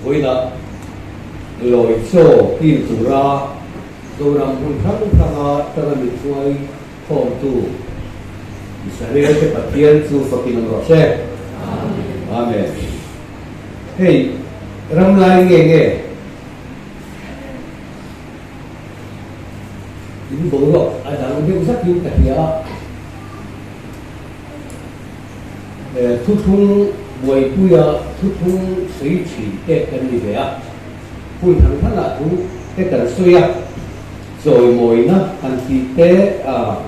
Vawiinah lawi chaw kil tura Zoram hmun hrang hranga tanga min hruai khawmtu Israel te Pathian chu fakin awm rawh se. Amen. Hei ram lai nge nge in boruak a dang deuh zakin ka hria a. Thuthlung buaipuia thuthlung sawi thin te kan ni ve a, hun thang thangah thu te kan sawi a, chawimawina han tih te a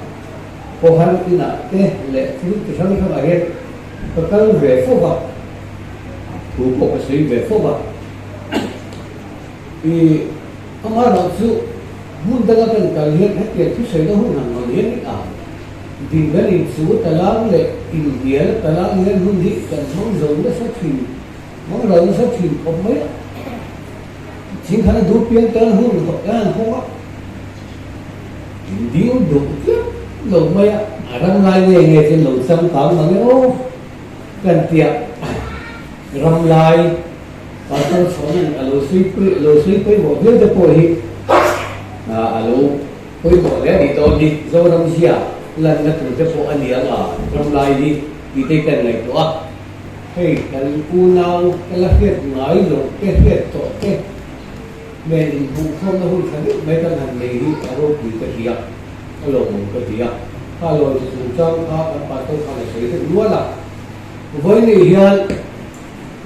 khawhar inah te leh thil chi hrang hrangah hian ka kal ve fo va, thu pawh ka sawi ve fo va. I amaherawhchu hmun danga kan kal hian hetiang thusawina hun han rawn hian a. Dingan in chu talang leh inhnial talang hian hun hi kan hmang zo nasa thin, hmang ro nasa thin khawp mai a. Chingkhan a duh piang tan hun a han hawng a, in ding duh tlat lo mai a, a ram lai nge nge chu lo changkang mang e aw kan tia ram lai pastor chhawnan a lo sawi lo sawi pawimawh viau te pawh hi a lo Pawimawh hle a nih dawn hi Zoram zia lanna tur te pawh a ni ang a, ram lai hi tih te kan ngaihtuah a. Hei kan unau ka la hriat ngai loh te hriat tawh te nen inhmuhkhawmna hun tha deuh mai kan han nei hi a ropui ka ti a, a lawmawm ka ti a. Kha lawi chu chungchang kha kan pastor khan a sawi deuh nual a. Vawiin hian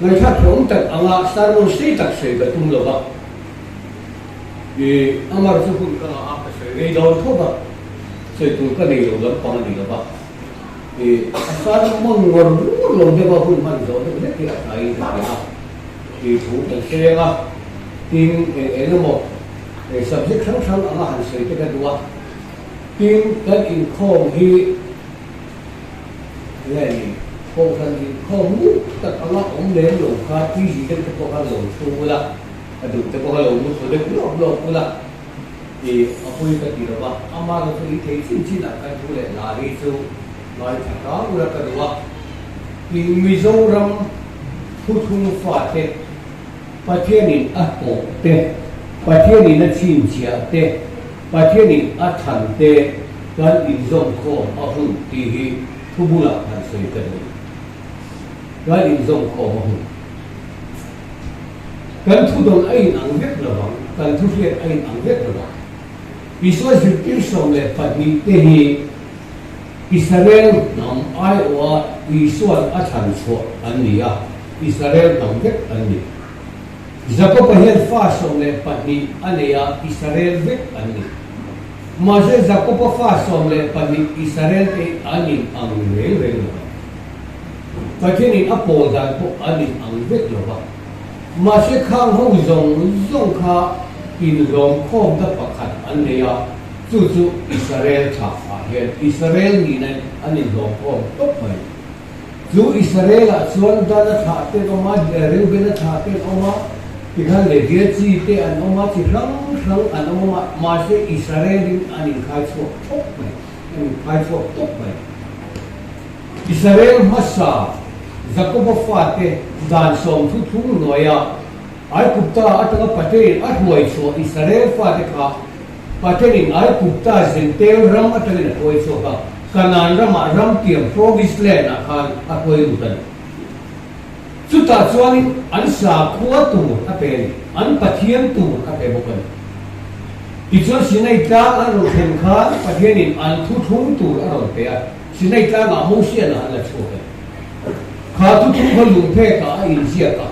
ngaihthlak hlawm tak anga sermon sei tak sawi ka tum lo va. I Amar chu hun ka ngah a, ka sawi rei dawn thawk a, sawi tur ka nei lo lampang a ni lo va. I a sermon ngawr ngawr lo deuh a, hun hman zawh deuh hlek hi a tlaiin ka hria a. I thu kan seng a, tin eng eng emaw subject hrang hrang anga han sawi te ka duh a. Tin kan inkhawm hi nge ni, kohhran inkhawm ngut tak anga awm lem lo kha tui deuh te pawh khan lo chhung ula. A duh te pawh ka lo mu thlu deuh lawk lawk ula i a pui ka ti lo va, ama lo chu i thei chin chin ah khan thu leh hla hi chu ngaithla hram ula ka duh a. I Mizoram thuthung fate Pathianin a hlawh te, Pathianin a chhinchhiah te, Pathianin a thlan te kan inzawmkhawm a hun tih hi thu bulah han sawi ka duh. Kan inzawmkhawm a hun. Kan thudawn a inang vek lo vang, kan thuhriat a inang vek lo vang. Isua zirtir 12 te hi Israel hnam aiawha Isua'n a thlan chhuah an ni a, Israel hnam vek an ni. Jakoba hian fa 12 a nei a, Israel vek an ni. Mahse Jakoba fa 12 Israel te hi an inang reng reng lo vang. Pathianin a pawl dan pawh an in ang vek lo va. Mahse khang ho zawng zawng kha inhlawmkhawmna pakhat an nei a, chu chu Israel thlah ah hian Israel nihna an inhlawmkhawm tawp mai. Chu Israel ah chuan Dan a thlah te an awm a, Reuben a thlah te an awm a, tikhan Levia chi te an awm a, chi hrang hrang an awm a, mahse Israel in an inkhai chhuak tawp mai, an inkhai chhuak tawp mai. Israel hmasa Jakoba fate dan sawm thu thung hnuaia Aigupta atanga Pathianin a hruai chhuah Israel fate kha Pathianin Aigupta zintel ram atangin a hruai chhuak a, Kanaan ramah ramtiam Promised Land ah khan a hruai lut a ni. Chutah chuanin an sakhua tur a pe a ni, an Pathian tur a pe bawk a ni. Tichuan Sinai tlang an rawn thlen khan Pathianin an thuthlung tur a rawn pe a. Sinai tlangah Mosian a han la chhuak e. Kha thu thu kha lungphekah a inziak a,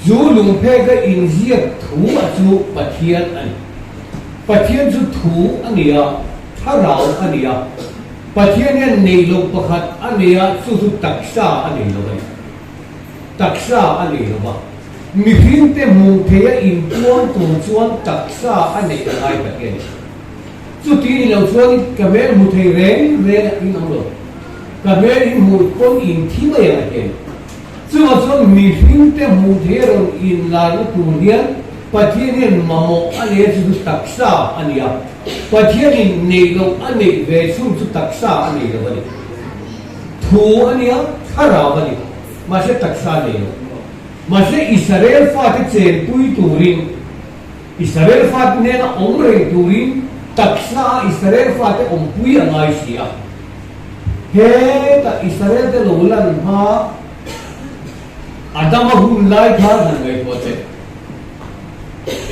chu lungpheka inziak thu a chu Pathian a ni. Pathian chu thu a ni a, thlarau a ni a. Pathian hian nei loh pakhat a nei a, chu chu taksa a nei lo a ni. Taksa a nei lo va. Mihringte hmuh theia inpuang tur chuan taksa a neih a ngai Pathian hi. Chuti ni lo chuan ka hmel hmu thei reng reng a in awm lo. Ka hmel in hmuh pawn in thi mai ang a ti a ni. Chuvang chuan mihringte hmuh thei a rawn inlarna tur hian Pathian hian mamawh a nei a chu chu taksa a ni a. Pathianin neih loh a neih ve chhun chu taksa a nei lo a ni. Thu a nia, thlarau a ni. Mahse taksa a nei lo. Mahse Israel fate chenpui turin, Israel fate hnena awm reng turin taksa a Israel fate awmpui a ngai si a. Hetah Israel te lo lan hma Adama hun lai khan han ngaihtuah che.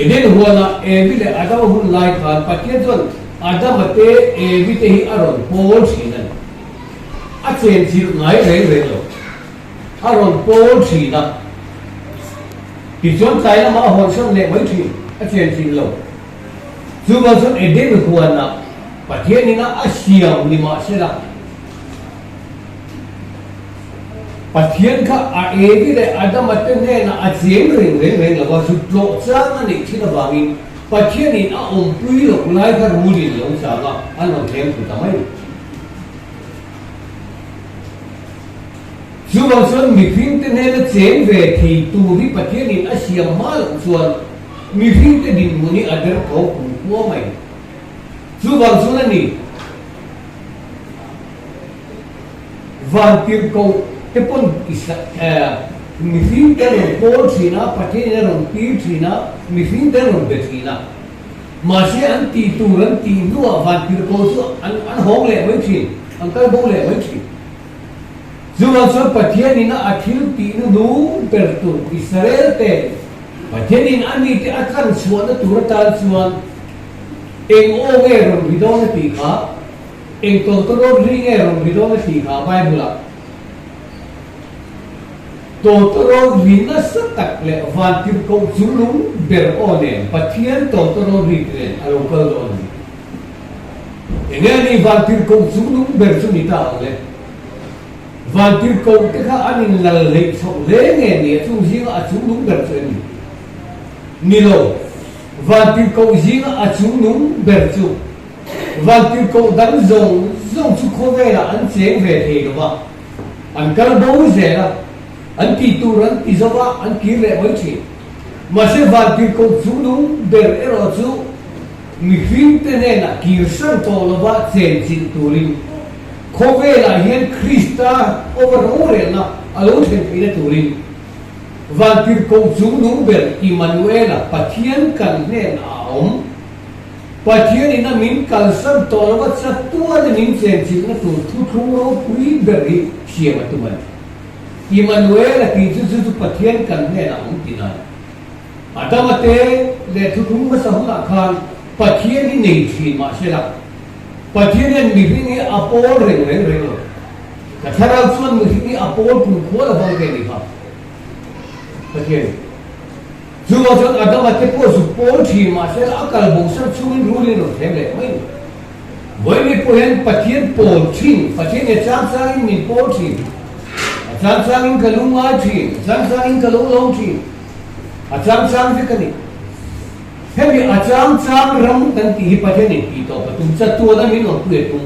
Eden huanah Evi leh Adama hun lai khan Pathian chuan Adama te Evi te hi a rawn pawl thin a ni. A chenchilh ngai reng reng lo. A rawn pawl thin a. Tichuan tlai lamah a hawnsan leh mai thin, a chenchilh lo. Chuvang chuan Eden huanah Pathian ina a siam ni mahsela, Pathian kha a Evi leh Adama te hnenah a cheng reng reng reng lo a, zut tlawh chang a neih thin avangin Pathianin a awmpui loh lai kha rulin lo chang a, an rawn thleng thlu ta mai. Chuvang chuan mihringte hnena cheng ve thei tur hi Pathianin a siam hma loh chuan mihringte dinhmun hi a der tho kum khua mai. Chuvang chuan a ni, Vantirhkoh te pawn mihringte an rawn pawl thin a, Pathianin a rawn tir thin a, mihringte an rawn be thin a. Mahse an tih tur an tih hnuah Vantirhkoh chu an hawng leh mai thin, an kal bo leh mai thin. Chuvang chuan Pathianin a thil tih nu ber tur Israel te Pathianin a mite a tlan chhuahna tur atan chuan eng aw nge rawn ri dawn a tih kha, eng tawtawrawt ri nge rawn ri dawn a tih kha Bible-ah tawtawrawt ri nasa tak leh vantirhkoh chungnung ber aw nen Pathian tawtawrawt ri te nen a lo kal dawn a ni. Enge a nih vantirhkoh chungnung ber chu ni ta ang le? Vantirhkoh te kha an in lal hleih chhoh hle nge ni a chung zinga a chungnung ber chu em ni? Ni lo, vantirhkoh zinga a chungnung ber chu vantirhkoh dang zawng zawng chu khawvelah an cheng ve thei lo va, an kal bo zel a, an tih tur an ti zo va, an kir leh mai thin. Mahse vantirhkoh chungnung ber erawh chu Mihringte hnenah kirsan tawh lova chenchilh turin khawvelah hian Krista over rorelna a lo thlen theihna turin Vantirhkoh chungnung ber Immanuela Pathian kan hnenah a awm. Pathianin a min kalsan tawh lova chatuana min chenchilhna tur thuthlung ropui ber hi siam a tum a ni. Immanuela tih chu chu chu Pathian kan hnenah a awm tih nan. Adama te leh thuthlung hmasa hunah khan Pathian hi nei thin mah se la, Pathian hian mihring hi a pawl reng reng reng lo. Ka thlarau chuan mihring hi a pawl kumkhua lo vang ve ni kha Pathian. Chuvang chuan Adama te pawh zuk pawl thin mah se la, a kal bo san chungin rulin rawn thlem leh mai ni. Vawiin pawh hian Pathian pawl thin, Pathian hi a chang changin min pawl thin, a chang changin ka lungngai thin, a chang changin ka lo lawm thin. A chang chang vek a ni. Hemi a chang chang ram kan tih hi Pathian in tih tawh ka tum. Chatuana min awmpui a tum.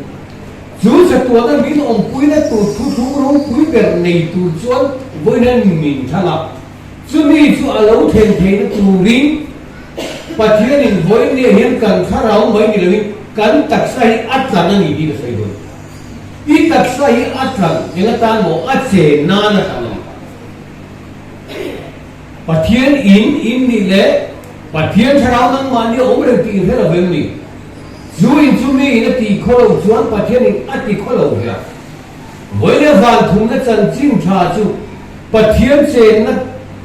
Chu chatuana min awmpuina tur thuthlung ropui ber nei tur chuan vawiin min thlang a. Chumi chu a lo thlen theihna turin Pathian in vawiin nia hian kan thlarau mai ni loin kan taksa hi a tlan a ni tih ka sawi dawn. I taksa hi a tlan eng atan maw a chen nan a tlan a ni. Pathian in in nih leh Pathian thlarau nangmah nia awm reng tih in hre lo vem ni? Chu in chu mi in a tih khaw lo chuan Pathian in a ti khaw lo ve a. Vawiin van thumna chanchin tha chu Pathian chenna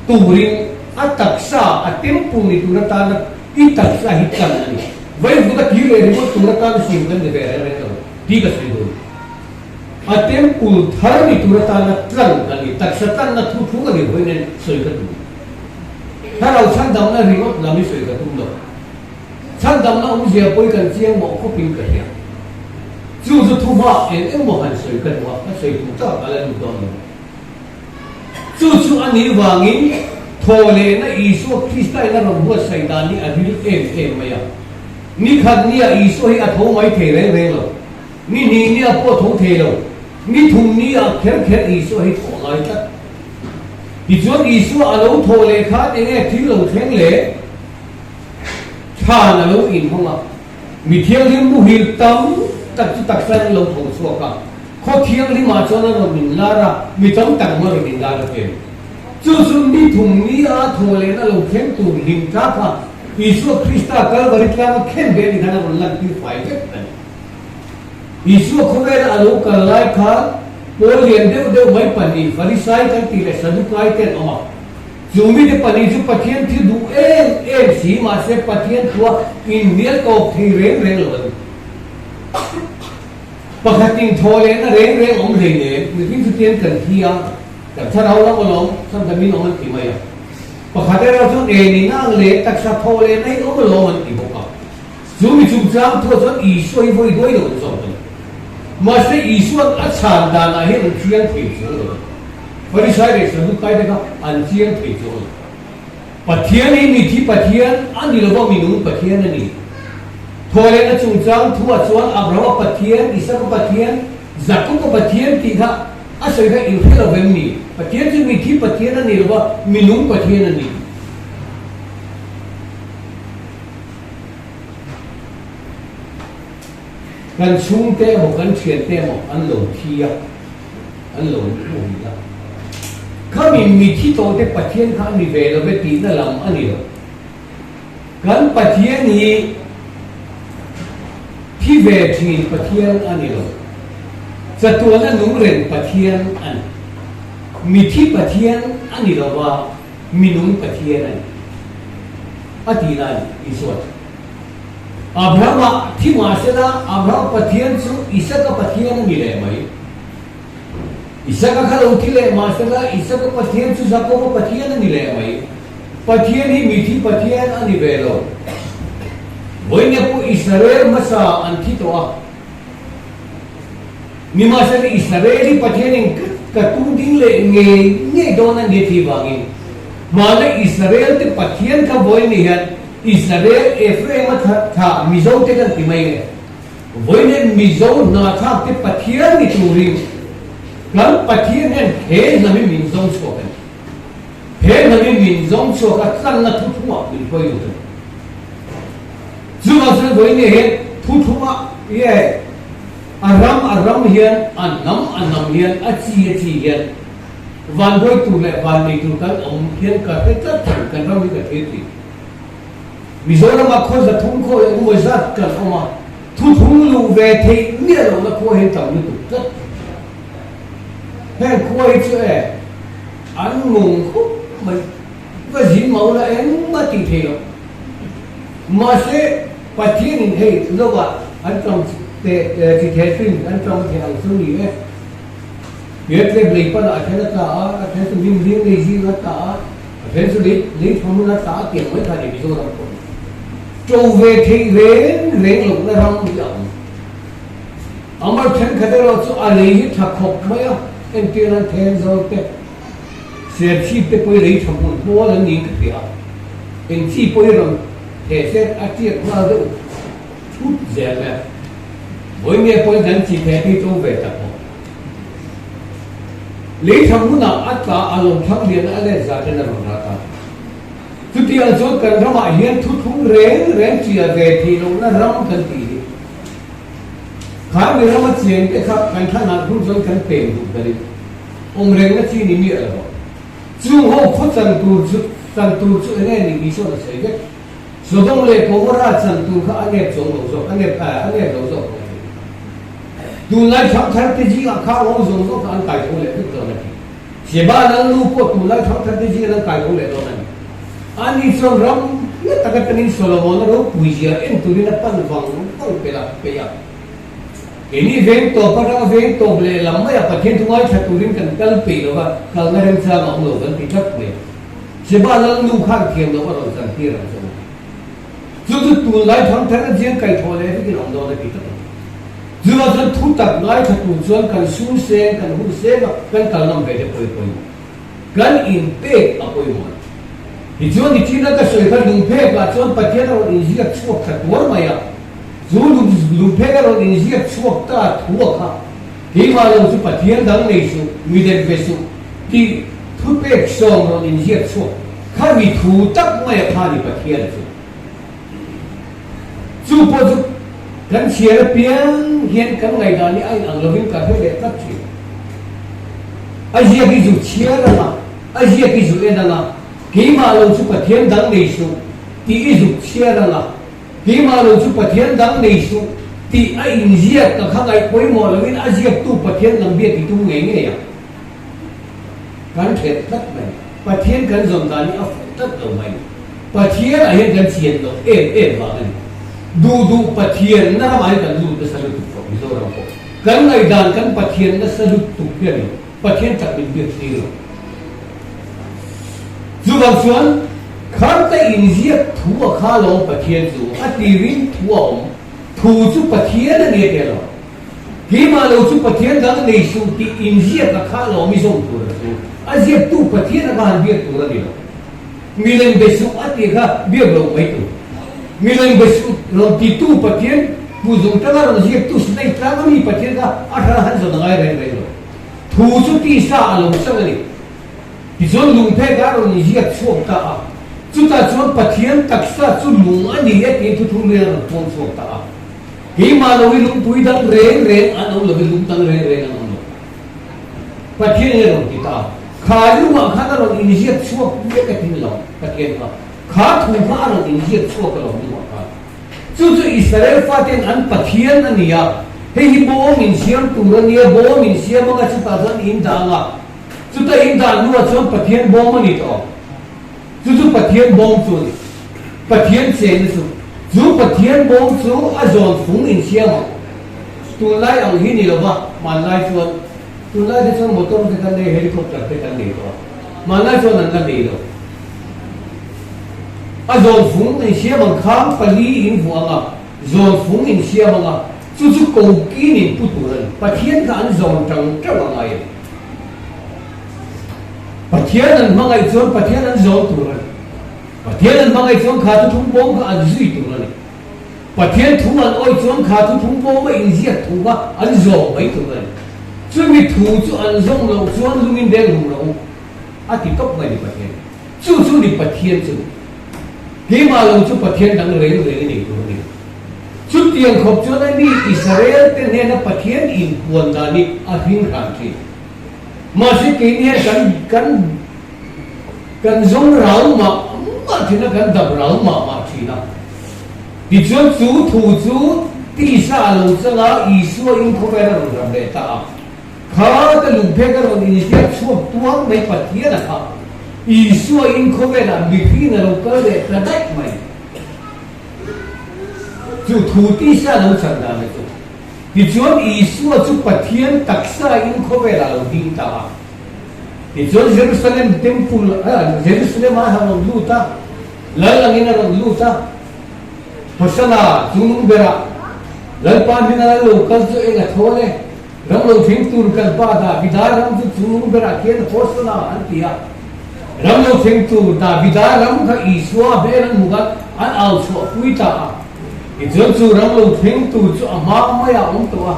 turin a taksa a temple ni tur atana i taksa hi tan a ni. Vawiin vut a kir leh ringawt tur atana siam kan ni ve reng reng lo tih ka sawi dawn. A temple thar ni tur atana tlan a ni, taksa tlanna thu thlung a ni vawiin hian sawi ka tum. Thlarau chhandamna ringawt lam hi sawi ka tum lo. Chhandamna awmzia pawi kan chiang mawh khawpin ka hria. Chu chu thu hma eng eng maw han sawi ka duh a, ka sawi tur tak a la lut dawn lo. Chu chu a nih vangin thawhlehna Isua Krista in a rawn buatsaih dan hi a ril em em mai a. Nikhat nia Isua hi a tho mai thei reng reng lo. Ni hnih nia pawh tho thei lo, ni thum nia kher kher Isua hi thawh ngai tlat. Tichuan Isua a lo thawh leh khan eng nge thil lo thleng le? Thlan a lo inhawng a, mi thianghlim muhil tam tak chu taksa in lo tho chhuak a, khaw thianghlimah chuan a rawn inlar a, mi tam tak maw rawn inlar a tel. Chu chu ni thum ni a thaw lehna lo thleng tur hlim tla kha Isua Krista Kalvari tlanga khen ve a ni khan a rawn lantir fai vek a ni. Isua khawvela a lo kal lai khan pawl lian deuh deuh mai pahnih Farisai kan tih leh Sadukai te an awm a. Chu mite pahnih chu Pathian thil duh em em si mahse Pathian thua inhnial tawp thei reng reng lo a ni. Pakhatin thaw lehna reng reng awm hlei nen mihring chutiang kan thi a, kan thlarau lam alawm chhandam in awm an ti mai a. Pakhat erawh chuan e ni nang leh taksa thaw lehna hi awm alawm an ti bawk a. Chu mi chungchang thuah chuan Isua hi vawi duai lo an zawk a ni. Mahse Isua'n a chhan danah hian an chiang thei chuang lo a ni. Farisai leh Sadukai te kha an chiang thei chuang lo. Pathian hi mithi Pathian a ni lova minung Pathian a ni. Thawhlehna chungchang thuah chuan Abrahama Pathian, Isaka Pathian, Jakoba Pathian tih kha a sawi kha inhre lo vem ni? Pathian chu mithi Pathian a ni lova minung Pathian a ni. Kan chhungte emaw kan thiante emaw an lo thi a. An lo hmuh a. Khami mithi tawhte Pathian kha a ni ve lo ve tihna lam a ni lo. Kan Pathian hi thi ve thin Pathian a ni lo. Chatuana nung reng Pathian a ni. Mithi Pathian a ni lo va, minung Pathian a ni. A tihna a ni Isua chu. Abrahama thi mahsela Abrahama Pathian chu Isaka Pathian a ni leh mai. Isaka kha lo thi leh mahsela Isaka Pathian chu Jakoba Pathian a ni leh mai. Pathian hi mithi Pathian a ni ve lo. Vawiin pawh Israel hmasa an thi tawh a. Nimahsela Israel hi Pathianin ka tum ding leh ngei ngei dawn a ni tih vangin hmana Israel te Pathian kha vawiin ni hian Israel Ephraim-a thla Mizo te kan ti mai nge? Vawiin Mizo hnathlak te Pathian ni turin kan Pathian hian he hnam hi min zawng chhuak a ni. He hnam hi min zawng chhuak a tlanna thuthlungah min hruai lut a ni. Chuvang chuan vawiin hian thuthlungah nge a ram a ram hian a hnam a hnam hian a chi a chi hian vanbuai tur leh vannei tur kan awm hian ka hre tlat thin kan ram hi ka thlir thin. Mizorama khaw zathum khaw leh engemaw zat kan awm a, thuthung luh ve theih miah lohna khua hi tam lutuk tlat. Heng khua hi chu e an nung khawp mai, va zin mau la engmah tih theih loh. Mahse Pathianin hei lovah an tang te chi theh fin an tang theh ang chu ni e. Piatlep lei panah a then a tla a, a then chu hnim zing lei zing a tla a. A then chu lei lei tha hmun a tla a tiang mai kha ni Mizoram pawh hi to ve theih reng reng lohna ram hi a awm. Amar thenkhat erawh chu a lei hi tha khawp mai a, entir nan Thenzawl te, Serchhip te pawh hi lei tha hmun pawl an niin ka hria a, eng chi pawh hi rawn theh se a tiak nghal deuh thut zel mai a, vawi nge pawhin kan chi theh hi to ve tak maw. Lei thlang hunah a tla a lo thlang lian a let zat in a rawn rat a. Chutiang chuan kan ramah hian thuthlung reng reng tia ve theih lohna ram kan tih hi. Kha mi rama cheng te kha kan thlanah hun chuan kan peng duh berin awm rengna chi ni miah lo a. Chung ho khaw chan tur chu chan tur chu enge ni Isua'n a sawi vek. Sodom leh Gomorrah chan tur kha a nep chuang lo zawk, a nep a nep lo zawk ang a ti. Tunlai thangthar te zingah kha rawng zawng zawng kha an kai tho leh vek dawn a ti. Sheba Lalnu pawh tunlai thangthar te zingah an kai tho leh dawn a ni. Ani chuan ram hla tak atangin Solomon-a ropui zia en turin a pan vang vang pel a, peih a. Keini veng tawp atanga veng tawp leh lam maia Pathian thu ngaithla turin kan kal peih lo va, kalna remchang a awm lo kan ti tlat mai. Sheba Lalnu khan thiam loh a rawn chan tir ang chu. Chu chu tunlai thangthar a ziang kaihthawh leh vekin a awm dawn a ti tlat a. Chuvang chuan thu tak ngaithla tur chuan kan sum seng, kan hun seng a, kan kal ngam ve te pawi pawimawh. Kan inpek a pawimawh a ni. Tichuan nichina ka sawi kha lungphek ah chuan Pathian a rawn inziak chhuak thla tuar mai a. Chu lungphek a rawn inziak chhuak ta thu a kha. Keimah lo chu Pathian dang nei suh, mi dek ve suh tih thupek sawm rawn inziak chhuak kha mi thu tak mai a kha ni Pathian chu. Chu pawh chu kan chhiar apiang hian kan ngaihdan hi a inang lovin ka hre leh tlat thin. A ziak hi zu chhiar anga. A ziak i zuk en anga, Keimah lo chu Pathian dang nei suh tih i zuk chhiar anga, Keimah lo chu Pathian dang nei suh tih a inziak ka kha ngaih pawimawh loin a ziaktu Pathian lam biak i tum ngei ngei ang. Kan ṭhet tlat mai. Pathian kan zawn dan hi a fuh tlat lo mai. Pathian ah hian kan chian loh em em vang a ni. Duh duh Pathian na ramah hian kan lut nasa lutuk tawh Mizoram pawh. Kan ngaihdan kan Pathian nasa lutuk hian Pathian tak min biak tir lo. Chuvang chuan Kharta inziak thu a kha lo Pathian chu a tirin thu a awm. Thu chu Pathian a ni a tia lo. Keimah lo chu Pathian dang nei suh tih inziak a kha lo mi zawm tur a chu. A ziaktu Pathian a kha han biak tur a ni lo. Milem be suh a tih kha biak loh mai tur. Milem be suh rawn titu Pathian hmu zung tanga rawn ziaktu Sinai tlang a mi Pathian kha a hran han zawn a ngai reng reng lo. Thu chu tisa a lo chang a ni. Tichuan lungphek a rawn inziak chhuak ta a. Chutah chuan Pathian taksa chu lung a ni e tiin thuthlung rian a rawn puang chhuak ta a. Keimah lo hi lungpui dang reng reng an awm lo hi lung dang reng reng an awm lo. Pathian in a rawn ti ta a. Kha lungah khan a rawn inziak chhuak vek a tin lo Pathian kha. Kha thu kha a rawn inziak chhuak a lawm lungah khan. Chu chu Israel faten an Pathian a ni a, hei hi bawm insiam tur a nia, bawm insiam anga chutah chuan in dah anga, chuta in dah hnuah chuan Pathian bawm a ni tawh ang. Chu chu Pathian bawm chu a ni. Pathian chenna chu. Chu Pathian bawm chu a zawn fung insiam ang. Tunlai ang hi ni lova, hmanlai chuan, tunlai te chuan motor te kan nei, helicopter te kan nei tawh a, hmanlai chuan an la nei lo. A zawn fung insiam ang khang pali in vuah ang a, zawn fung insiam ang a, chu chu kokin in pu tur a ni. Pathian kha an zawn tang teuh a ngai a ni. Pathian an hmangaih chuan Pathian an zawn tur a ni. Pathian an hmangaih chuan kha thuthlung bawm kha an zui tur a ni. Pathian thu an awih chuan kha thuthlung bawma inziak thu kha an zawm mai tur a ni. Chumi thu chu an zawm loh chuan lungin deng hlum rawh u a ti tawp mai ni Pathian. Chu chu ni Pathian chu. Keimah lo chu Pathian dang reng reng i nei tur a ni. Chutiang khawp chuan a mi Israel te hnena Pathian inpuan dan hi a hring hran thin. Mahse keini hian kan kan kan zawng rau mah mah thin a, kan dap rau mah mah thin a. Tichuan chu thu chu tisa a lo chang a, Isua in khawvel a rawn ram leh ta a. Kha ka lungphek a rawn inziak chhuak tuang mai Pathian a kha. Isua in khawvelah mihring a lo kal leh ta daih mai. Chu thu tisa lo chan dan a chu. Tichuan Isua chu Pathian taksa in khawvelah a lo ding ta a. Tichuan Jerusalem temple, Jerusalem ah a rawn lut a, Lal angin a rawn lut a. Hosana, chungnung berah Lalpa hming a lal lo kal chu eng a thawl e. Ram lo thleng tur kan pa Davida ram chu chungnung berah khian Hosana an ti a. Ram lo thleng tur Davida ram kha Isua hmel an hmu khan an au chhuah pui ta a. Tichuan chu ram lo thleng tur chu a hma maiah a awm tawh a.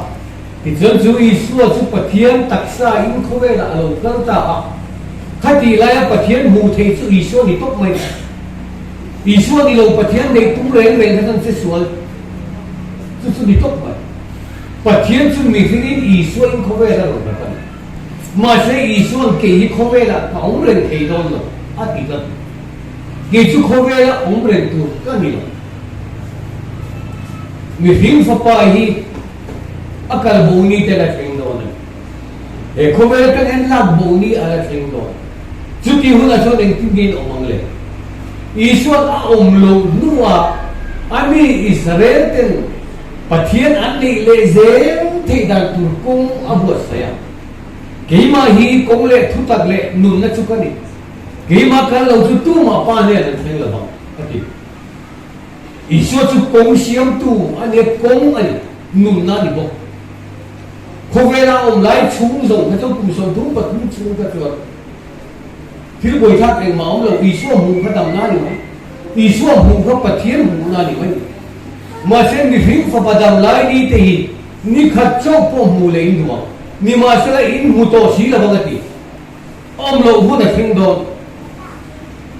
Tichuan chu Isua chu Pathian taksa in khawvelah a lo kal ta a. Khatih laia Pathian hmuh theih chu Isua ni tawp mai. Isua ni lo Pathian neih tum reng reng kha chuan che sual chu chu ni tawp mai. Pathian chu mihringin Isua in khawvel a rawn rak a ni. Mahse Isua'n kei hi khawvelah ka awm reng thei dawn lo a ti tlat. Kei chu khawvela awm reng tur ka ni lo. Mihring fapa hi a kal bo ni te la thleng dawn a ni. He khawvel atang hian lak bo ni a la thleng dawn. Chuti hunah chuan engtin nge in awm ang le? Isua'n a awm loh hnuah a mi Israel ten Pathian an neih leh zel theih dan tur kawng a buatsaih a. Keimah hi kawng leh thutak leh nunna chu ka ni. Keimah kal lo chu tumah Pa hnen an thleng lo vang, a ti. Isua chu kawng siamtu a nia, kawng a ni, nunna a ni bawk. Khawvela a awm lai chhung zawng kha chuan kum 33 chhung kha chuan thil buaithlak engmah a awm lo. Isua hmuh kha damna a ni mai. Isua hmuh kha Pathian hmuhna a ni mai. Mahse mihring fapa dam lai ni te hi ni khat chauh pawh hmuh leh in duh ang. Nimahsela in hmu tawh si lo vang a ti. Awm loh hun a thleng dawn.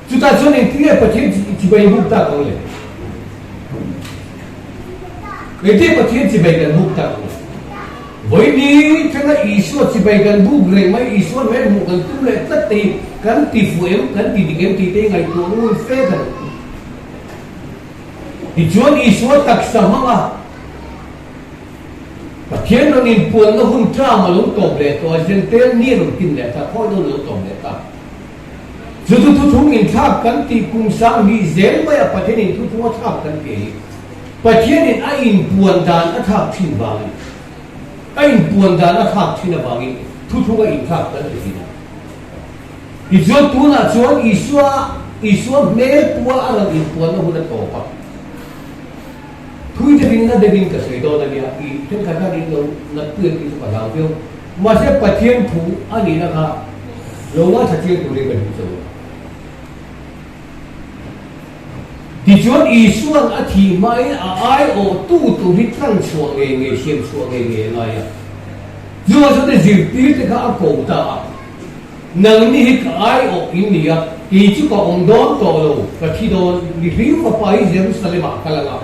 Chutah chuan engtin nge Pathian chibai buk tak ang le? Engtin Pathian chibai kan buk tak ang le? Vawi ni thleng a Isua chibai kan buk reng mai, Isua hmel hmuh kan tum leh tlat te hi. kan ti fuh em, kan ti dik em tih te hi ngaihtuah ngun fe ta lo. Tichuan Isua taksa hmanga Pathian rawn inpuanna hun tlam a lo tawp leh tawh a, Jentail ni a rawn kin leh ta, khawi dawn a lo tawp leh ta. Chu chu thuthlung inthlak kan tih kum 2000 zel maia Pathianin thuthlung a thlak kan tih hi Pathianin a inpuan dan a thlak thin vang a ni. A inpuan dan a thlak thin avangin thuthlung a inthlak kan ti thin a. Tichuan tunah chuan Isua Isua hmel pua a rawn inpuanna hun a tawp a. Thui deuhin na deuhin ka sawi dawn a nia, i thenkhat khan in lo natpui ang tih chu ka hlau viau. Mahse Pathian thu a nihna kha lo ngaithla chiang turin ka duh che u. Tichuan Isua'n a thih hmain a aiawhtu tur hi tlang chhuah ngei ngei, siam chhuah ngei ngei a ngai a. Chuvang chuan a zirtirte kha a ko ta a, Nangni hi ka aiawh in ni a, kei chu ka awm dawn tawh lo, ka thi dawn, mihring fapa hi Jerusalem-ah a kal ang a,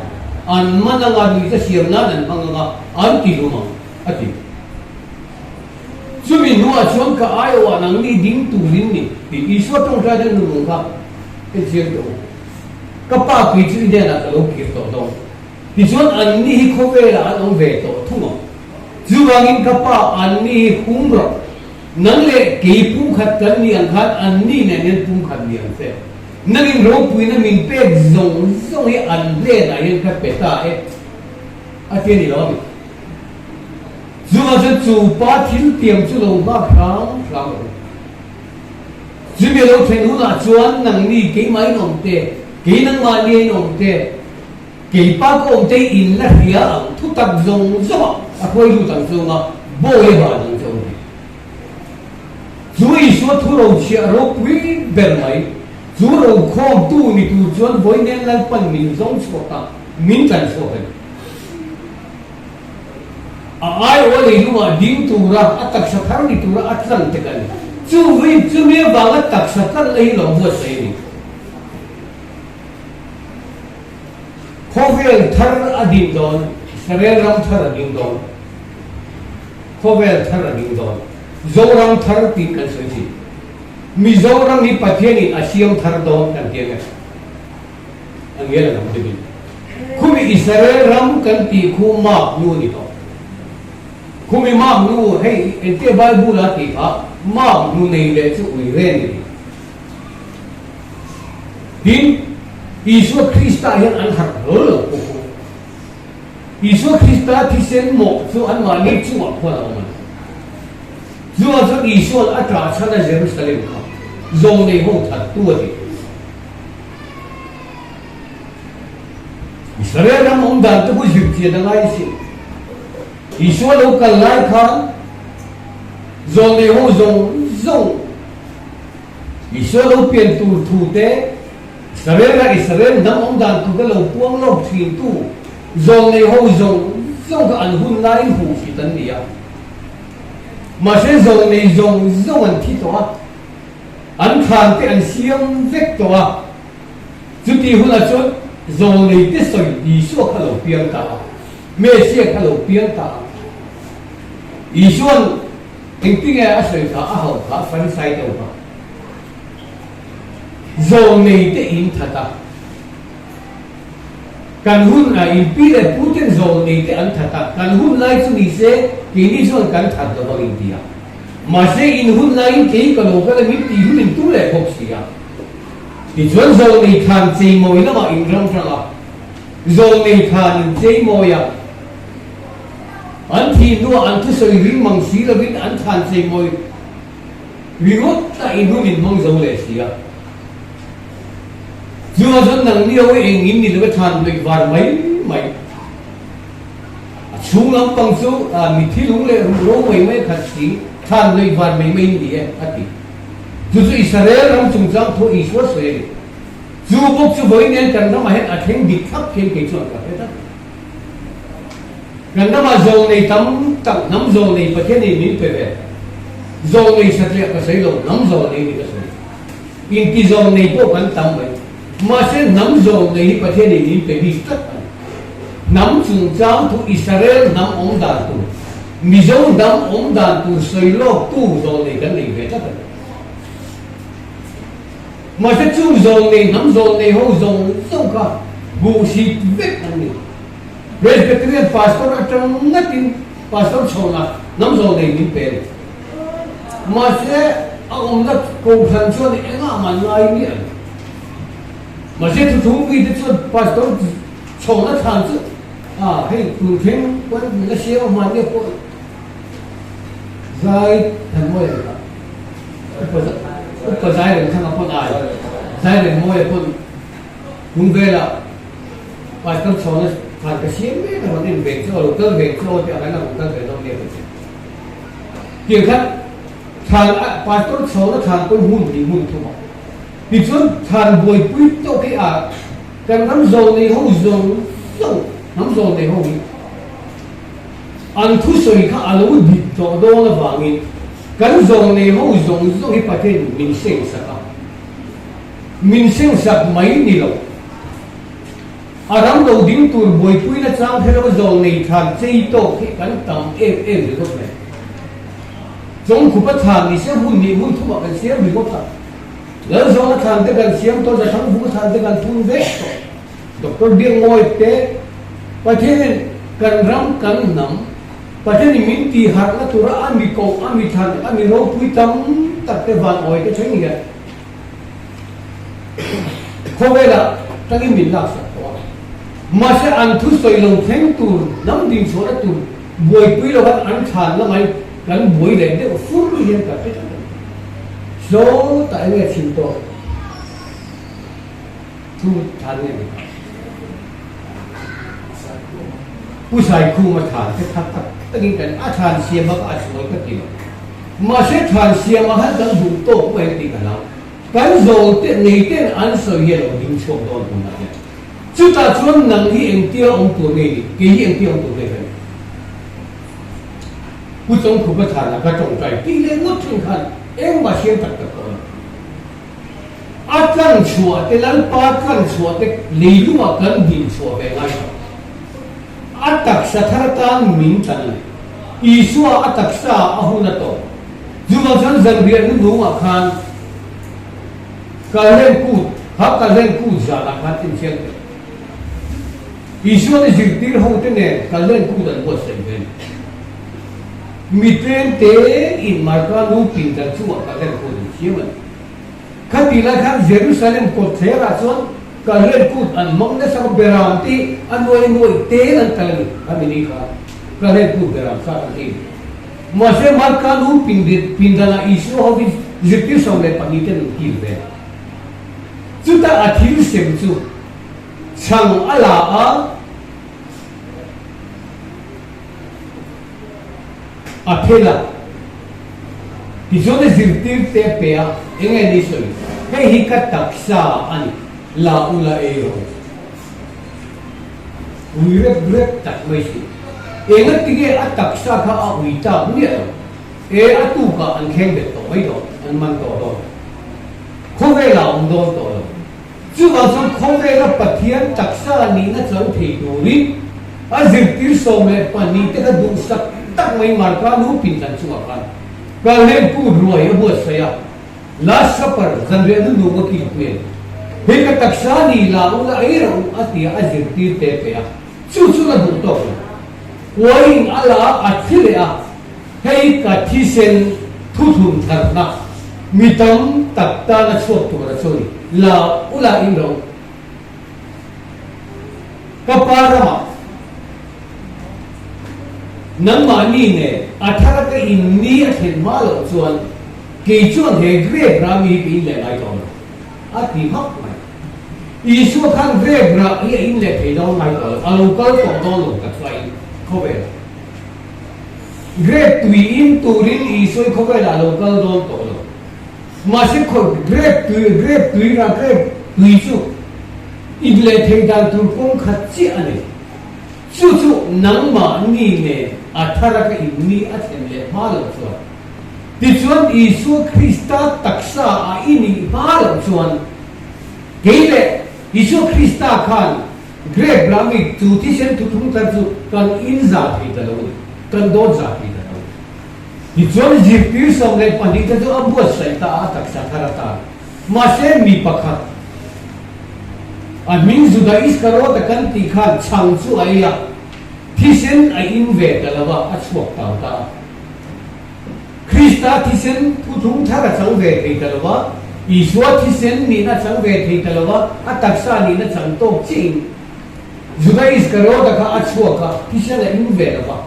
an man ang a, nuihza siam nan an hmang ang a, an ti hlum ang, a ti. Chumi hnuah chuan ka aiawhah nangni ding turin ni, tih Isua tawngtai deuh nu lung kha en chiang teh u. Ka pa kei chu i hnenah ka lo kir tawh dawn. Tichuan anni hi khawvelah an awm ve tawh thung ang. Chuvangin ka pa anni hi hum rawh. Nang leh kei pumkhat kan ni ang khan anni nen hian pumkhat ni ang che. Nangin ropuina min pek zawng zawng hi an hnenah hian ka pe ta e, a ti a ni lo a mi? Chuvang chuan chu pa thil tiam chu lo nghak hram hram rawh u. Chumi a lo thlen hunah chuan nangni keimah in awm te, kei nangmahni in awm te, kei pa ka awm te in la hria ang thu tak zawng zawngah a hruai lut ang chunga bawi a van ang che u ni. Chu Isua thu rochhiah ropui ber mai, chu rokhawmtu ni tur chuan vawiin Lalpan min zawng chhuak a, min tlan chhuak a ni. A aiawh leilungah ding tura a taksa thar ni tura a tlang tek a ni. Chuvin chumi avanga taksa tlanna hi lo buatsaih a ni. Khawvel thar a din dawn, Israel ram thar a ding dawn. Khawvel thar a ding dawn. Zoram thar tih kan sawi thin. Mizoram hi Pathianin a siam thar dawn kan ti ang e. A ngial a lam deuhin. Khumi Israel ram kan tih khu mak nu a ni tawh. Khumi mak nu hei engtia Bible a tih kha mak nu nei leh chu ui reng a ni. Tin, Isua Krista hian an harh hlawl lo pawh khu. Isua Krista thisen mawh chu anmahni chungah khuan a awm a ni. Chuvang chuan Isua'n a ṭah chhan a Jerusalem kha zawngnei ho thattu a ti. Israel ram awm dan te khu zirchian a ngai asin. Isua lo kal lai khan zawngnei ho zawng zawng Isua lo pian tur thu te, Israel a Israel hnam awm dan tur te lo puang lawk thin tu zawngnei ho zawng zawng kha an hun laiin hmuhsit an ni a. Mahse zawngnei zawng zawng an thi tawh a. An thlan te an siam vek tawh a, chutih hunah chuan Zawlnei te sawi Isua kha lo piang ta a, Mesia kha lo piang ta a. Isua'n engtinge a sawi kha a hauh kha Farisai te kha Zawlnei te in that a, kan hun ah in pi leh pu ten Zawlnei te an that a, kan hun lai chu ni se keini chuan kan that lo vang in ti a. Mahse in hun laiin kei ka lo kal a min tih hun in tum leh bawk si a. Tichuan Zawlnei thlan cheimawi lamah in ram hrang a, Zawlnei thlan in cheimawi a, an thih hnuah an thusawi ring mang si lovin an thlan cheimawi ringawt a in hun in hmang zo leh si a. Chuvang chuan nangni ho hi eng in ni lova thlan hnawih var mai mai. A chhung lampang chu mithi lung leh ruh ro mai mai khat si, thlan hnawih van mai mai in ni e, a ti. Chu chu Israel ram chungchang thu Isua sawi a ni. Chu bawk chu vawiin nen kan ramah hian a thleng dik thlap hian kei chuan ka hre tlat. Kan ramah zawngnei tam tak, hnam zawngnei Pathianin min pe ve. Zawngnei satliah ka sawi lo, hnam zawngnei ni ka sawi. Inti zawngnei pawh kan tam mai. Mahse hnam zawngnei hi Pathianin min pe bik tlat a ni. Hnam chungchang thu Israel hnam awm dan tur, Mizo hnam awm dan tur sawi lawktu zawngnei kan nei ve tlat a ni. Mahse chung zawn nei, hnam zawn nei ho zawng zawng kha buhsit vek an ni. Presbyterian Pastor atang ngatin Pastor chhawnah hnam zawn nei min pe a ni. Mahse a awmna kohhran chuan engah man ngai miah lo. Mahse thuthlung mite chuan Pastor chhawnah thlan chu a hei tun thleng pawn la siam a hmannia pawh Zai Thanmawia kha upa upa zai reng thanga pawn ai zai reng mawia pawn hnung vela Pastor chhawna khan ka siam mek a rawn en ve chu a lo kal ve chu aw tih a kan a rawn kal ve dawn nia ka ti. Tiang khan thlan a Pastor chhawna thlan pawn hmun hnih hmun thum a tichuan thlan buaipui tawk hi a kan ram zawl nei ho zawng zawng hnam zawl nei ho hi An thusawi kha a lo dik tawh dawn avangin kan zawng nei ho zawng zawng hi Pathian min sengsak a, min sengsak mai ni lo. A ram lo ding tur buaipuina chang kher zawng nei than chei tawk hi kan tam em em ringawt mai. Chawngkhupa thlan ni se hun nih hun thumah kan siam ringawt a, Lalzawna thlan te kan siam tawh, Zathangvunga thlan te kan phun vek tawh. Doctor Biakmawi te Pathianin kan ram kan hnam, Pathianin min tih harhna tura a mi koh, a mi thlan, a mi ropui tam tak te van awi te thleng hian khawvelah tangin min laksak tawh a. Mahse an thusawi lo thleng tur, hnam dinchhuahna tur buaipui lohan an thlan lamai kan buai leh deuh fur hian ka hre tlat a ni. Sawtah enge chhim tawh? Thu than nge ni kha? Pu Saikhuma than te kha tak takin kan a than siam a ka a sual ka ti lo. Mahse than siam ah khan kan duh tawk mai tih ka hlau. Kan zawl te nei ten an sawi hi a lo ding chhuak dawn tunah hian. Chutah chuan nang hi engtia awm tur nge ni? Kei hi engtia awm tur nge ka ni? Pu Chawngkhupa than ah ka tawngtai tih leh ngawt thin khan engmah siam tak tak tawh lo. A tlan chhuah te Lalpa tlan chhuah te leilungah kan din chhuah ve ngai lo. A taksa thar atan min tlan a ni. Isua a taksa a hun a tawp. Chuvang chuan zanriah hnunungah khan Kalhlen kut, kha Kalhlen kut zanah khan enchiang teh. Isua te zirtir ho te nen Kalhlen kut an buatsaih ve a ni. Mi tlem te in Marka nu pindan chungah Kalhlen kut an siam a ni. Khatih lai khan Jerusalem kawtthlerah chuan Kalhlen kut an hmang nasa a, beram te hi a nuai nuai tel an kal a ni. Khami ni kha Kalhlen kut beram sa an ei. Mahse Marka nu pindanah Isua hovin zirtir 12 ten an kil ve. Chutah a thil sem chu chhang a la a. A phel a, tichuan a zirtir te a pe a, eng nge ni sawi, hei hi ka taksa a ni, la u la ei rawh. Ui rep rep tak mai si. Enga tinge a taksa kha a ui tak miah lo, e a tukah an thleng bet tawh mai dawn, an man tawh dawn, khawvelah a awm dawn tawh lo. Chuvang chuan khawvela Pathian taksa nihna chang thei turin a zirtir 12 te kha duhsak tak mai Marka nu pindan chungah khan Kalhlen kut ruai a buatsaih a, Last Supper, zanriah nu nung a kilpui a ni. Hei ka taksa ni la u la ei rawh u a ti a, a zirtir te pe a, chu chu la duh tawk lo. Uaiin a la a thi leh a. Hei ka thisen thuthlun tharna mi tam tak tana chhuak tura chu ni la u la in ro. Ka pa ramah nangmahni nen a thar ka in ni a thlen hma loh chuan kei chuan he grape rah mi hi ka in leh ngai tawh lo a ti hmak mai. Isua khan grape rah hi a in leh thei dawn ngai tawh lo, a lo kal tawh dawn lo taksa in khawvelah. Grape tui in turin Isua hi khawvelah a lo kal dawn tawh lo. Mahse khawi grape tui, grape tui rah grape tui chu in leh thei dan tur kawng khat chiah a ni. Chu chu nangmahni nen a thar a ka in ni a thlen leh hma loh chuan. Tichuan Isua Krista taksa a i nih hma loh chuan kei leh Isua Krista khan Grape lami chu thisen thuthlung thar chu kan in za thei ta lo a ni, kan dawt za thei ta lo. Tichuan zirtir 12 te chu a buatsaih ta a, a taksa thar atan. Mahse mi pakhat, a hming Juda Iskariota kan tih khan chhang chu a ei a, thisen a in ve ta lo a, a chhuak tau ta a. Krista thisen thuthlung thar a chang ve thei ta lo a, Isua thisen nihna a chang ve thei ta lo a, a taksa nihna chang tawk chiahin Juda Iskariota kha a chhuak a, thisen a in ve lo va,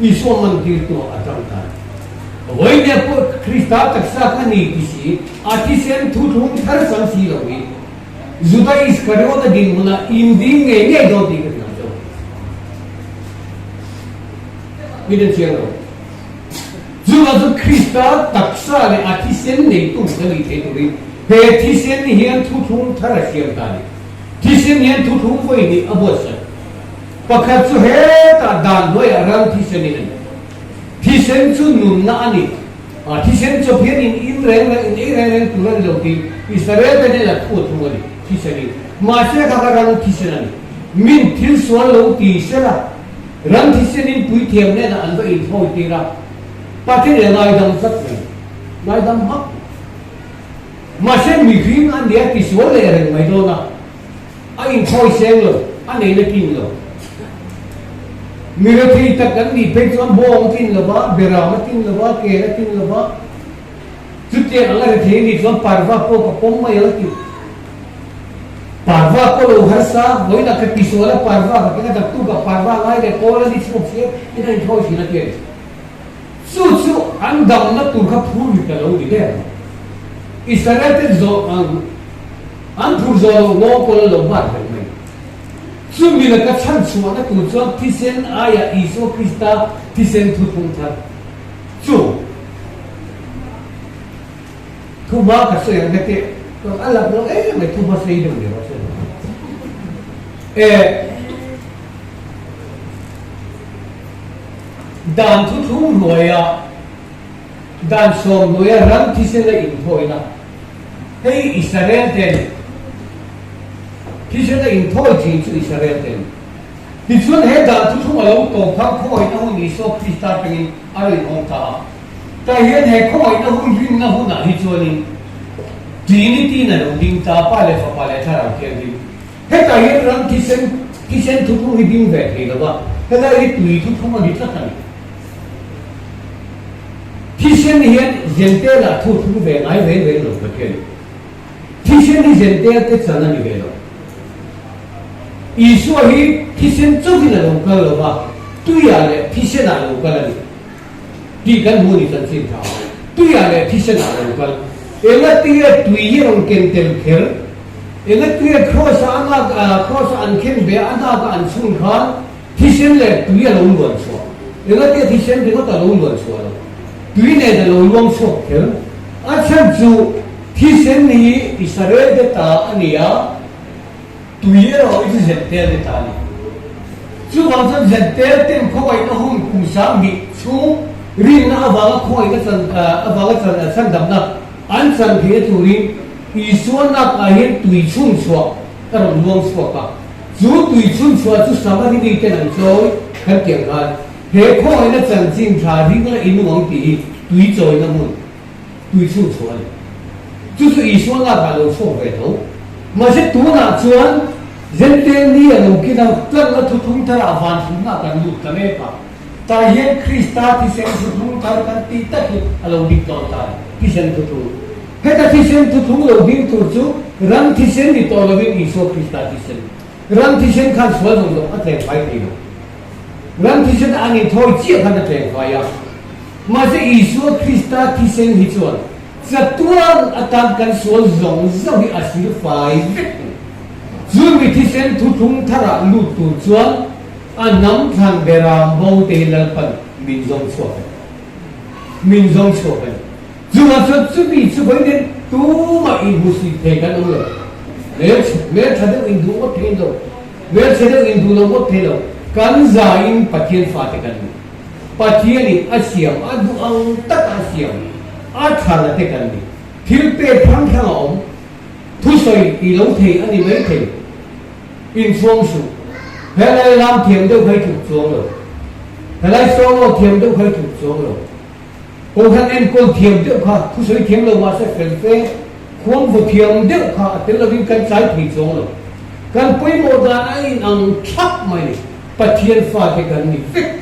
Isua mantirtuah a tang ta. Vawinia pawh Krista taksa kha ni ti si, a thisen thuthlung thar chang si lo hi Juda Iskariota dinhmunah in ding ngei ngei dawn tih ka hriat lo. Min en chiang lo. Chuvang chuan Krista taksa leh a thisen neitu ka nih theih turin he thisen hian thuthlung thar a siam ta a ni. Thisen hian thuthlung vawi hnih a buatsaih. Pakhat chu hetah dan hnuaiah ral thisen in a ni. Thisen chu nunna a ni. A thisen chawp hian in in reng reng, in ei reng reng tur a ni lo tih Israel te hnenah thu a thung a ni, thisen in. Mahse kha kha ral thisen a ni. Min thil sual lo ti sela. Ram thisenin puithiam hnenah an va inthawi tir a, Pathian a ngaidam tlat mai, ngaidam hmak mai. Mahse mihring a nia tisual leh reng mai dawn a, a inthawi seng lo, a neina tlin lo. Mi rethei tak an nih phei chuan bawng a tlin lo va, beram a tlin lo va, kel a tlin lo va, chutiang anga rethei a nih chuan parva pawh ka pawm mai ang a ti. Parva pawh lo harsa, vawiinah ka tisual a parva ka keng a daktukah parva ngai leh kawl a ni chhuak sia in a inthawi thin a ti a ni. Chu chu an damna tur kha phur ri ta lo ni der mai. Israel te zawh ang an phur zawh loh ngawng kawl a lo bat reng mai. Chumi laka chhan chhuahna tur chuan thisen aiah Isua Krista thisen thuthlung thar chu. Thuma ka sawi ang heti chuan a lak lo em mai thuma sei deuh ni rawh se. E dan thu thlung hnuaia dan sawm hnuaia ram thisen a inthawina hei Israel ten thisen a inthawi thin chu Israel ten tichuan he dan thu thlung a lo tawp khan khawngaihna hun Isua Krista atangin a rawn inhawng ta a. Tah hian he khawngaihna hun rinna hunah hi chuanin Trinity in a lo ding ta, Pa leh Fapa leh Thlarau Thianghlim. Hetah hian ram thisen thisen thuthlung hi ding ve thei lo va, helai hi tui thuthlung a ni tlat a ni. Thisen hian Zentelah thuthlung ve ngai reng reng lo Pathian. Thisen hi Zentel te chan a ni ve lo. Isua hi thisen chauhin a lo kal lo va, tuiah leh thisenah a lo kal a ni. Tih kan hmu ni chanchin tha. Tuiah leh thisenah a lo kal. Enga tuia tui hi rawn ken tel kher? Enga tuia Kraws-a a nak Kraws-a an khen ve a, a naka an chhun khan thisen leh tui a lo luan chhuah. Enga tia thisen ringawt a lo luan chhuah lo. Tui nen a lo luang chhuak kher. A chhan chu thisen hi Israel te ta a ni a. Tui erawh i chu Zentel te ta a ni. Chuvang chuan Zentel ten khawngaihna hun kum 2000 chhung rinna avanga khawngaihna chan avanga chan chhandamna an chan theihna turin Isua nakah hian tui chhun chhuah a rawn luang chhuak a. Chu tui chhun chhuah chu Samari miten an chawi kan tih ang khan he khawngaihna chanchin tha ringla inung ang tih hi tui chawina hmun tui chhun chhuah a ni. Chu chu Isua lakah lo chhuak ve tho. Mahse tunah chuan Zentel ni a lo kin a, tlanna thuthlung tharah van thumna kan lut ta mek a. Tah hian Krista thisen thuthlung thar kan tih tak hi a lo ding dawn ta a ni. Thisen thuthlung. Heta thisen thuthlung lo ding tur chu ram thisen ni tawh lovin Isua Krista thisen. Ram thisen khan sual zawng zawng a tleng fai thei lo. Ram thisen an inthawi chiah khan a tleng fai a. Mahse Isua Krista thisen hi chuan chatuan atan kan sual zawng zawng hi a sil fai vek a ni. Chu mi thisen thuthlung tharah lut tur chuan a hnam thlan beram bo te hi Lalpan min zawng chhuak a ni. Min zawng chhuak a ni. Chuvang chuan chumi chu vawiin tumah inhmusit thei kan awm lo. Hmeltha deuh induh ngawt thei lo. Hmelchhe deuh induh lo ngawt thei lo. Kan zaiin Pathian fate kan ni. Pathianin a siam, a duh ang taka a siam, a thlan a te kan ni. Thil pek hrang hrang a awm. Thusawi i lo thei a ni mai thei. Inchhuang suh. Helai lam thiam deuh kha i tluk chuang lo. Helai solo thiam deuh kha i tluk chuang lo. Kohhran enkawl thiam deuh kha thusawi thiam lo mahse fel fe. Khuang vaw thiam deuh kha a tel lovin kan tlai thei chuang lo. Kan pawimawh dan a inang thlap mai ni. Pathian fate kan ni vek.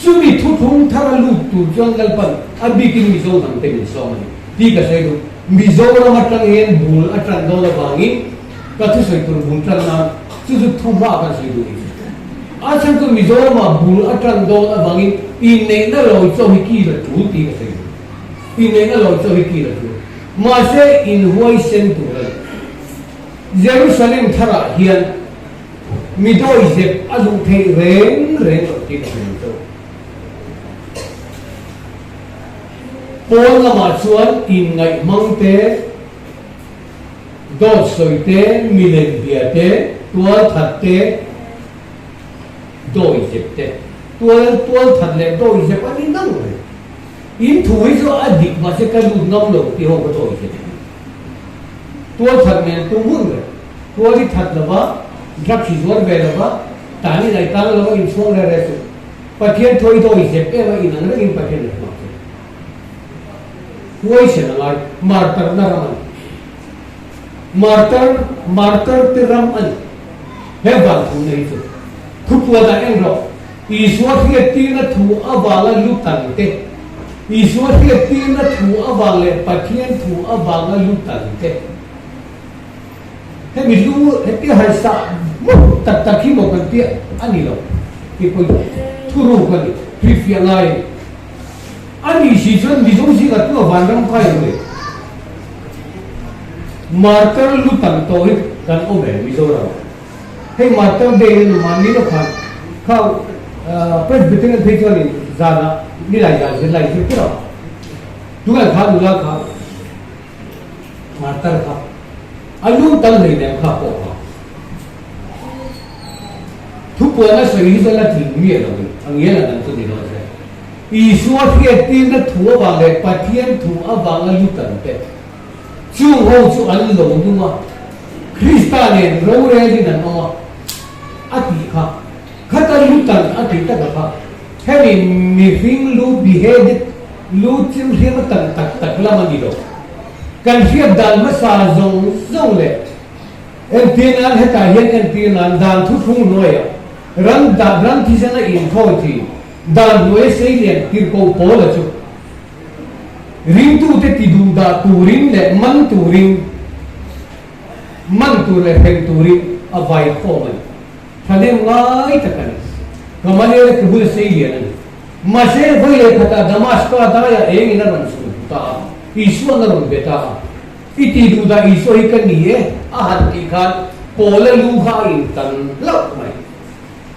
Chumi thuthlung thar a lut tur chuan Lalpan a bikin Mizo hnam te min sawm a ni tih ka sawi duh. Mizoram atang hian bul a tan dawn avangin ka thusawi tur bul tan nan chu chu thu hma kan sawi duh ni. A chhan chu Mizoramah bul a tan dawn avangin inneihna lo chaw hi kil a tul tih ka sawi duh. Inneihna lo chaw hi kil a tul. Mahse inhuaisen tur a ni. Jerusalem tharah hian Mi dawihzep a duh theih reng reng loh tih ka hmu tawh. Pawn lamah chuan inngaih hmang te, dawt sawi te, milem bia te, tual that te, dawihzep te, tual tual that leh dawihzep a ni nang mai. In thu hi chu a dik mahse ka lut ngam lo tih ho ka dawihzep. Tualthat nen tum hun reng. Tual i that lova, drugs i zuar ve lova, tan i laih tang lova inchhuang reh reh suh. Pathian thu i dawi zep em a, inang rengin Pathian a hmuak che. Huaisen a ngai, martarna ram a ni. Martar, martar te ram a ni. He van thumna hi chu thupuanah en rawh. Isua hriattirna thu avanga lu tan te, Isua hriattirna thu avang leh Pathian thu avanga lu tan te, hemi lu hetia han sah hmuk tak tak hi maw kan tia a ni lo tih pawhin thuruk a ni, hrilhfiah ngai a ni. A nih si chuan Mizo zingah tu a vanram kai lo e. Martar lu tan tawh hi kan awm em Mizoramah? Hei Martar Day na nu mahni lo khan kha Presbyterian phei chuanin zanah nilai zan zirlai zir tir a, tunah kha nula kha Martar kha a lu tal hlei nem kha pawh kha thupuan a sawi hi chuan a tling miah lo in a ngial ang ang chu ni dawn se. Isua hriattirna thu avang leh Pathian thu avanga lu tan te. Chung ho chu an lo nung a, Krista nen rorelin an awm a, a tih kha. Khata lu tan a tih taka kha, hemi mihring lu beheaded, lu chilhriam a tan tak tak lam a ni lo. Kan hriat dan hmasa zawng zawng leh entir nan hetah hian entir nan dan thuthlung hnuaiah ran dan ran thisen a inthawi thin dan hnuaia seilian tirhkoh Paula chu Ringtute ti duh dah turin leh man turin, man tur leh hrem turin a vai khawm a ni. Thahnem ngai tak a ni. Gamaliel-a ke bula sei lian a ni. Mahse, vawi leh khatah Damaska daiah engin a rawn chhun hmu ta a, Isua'n a rawn be ta a. I ti duh dah Isua hi ka ni e, a han tih khan Paula lu kha a intan hlauh mai.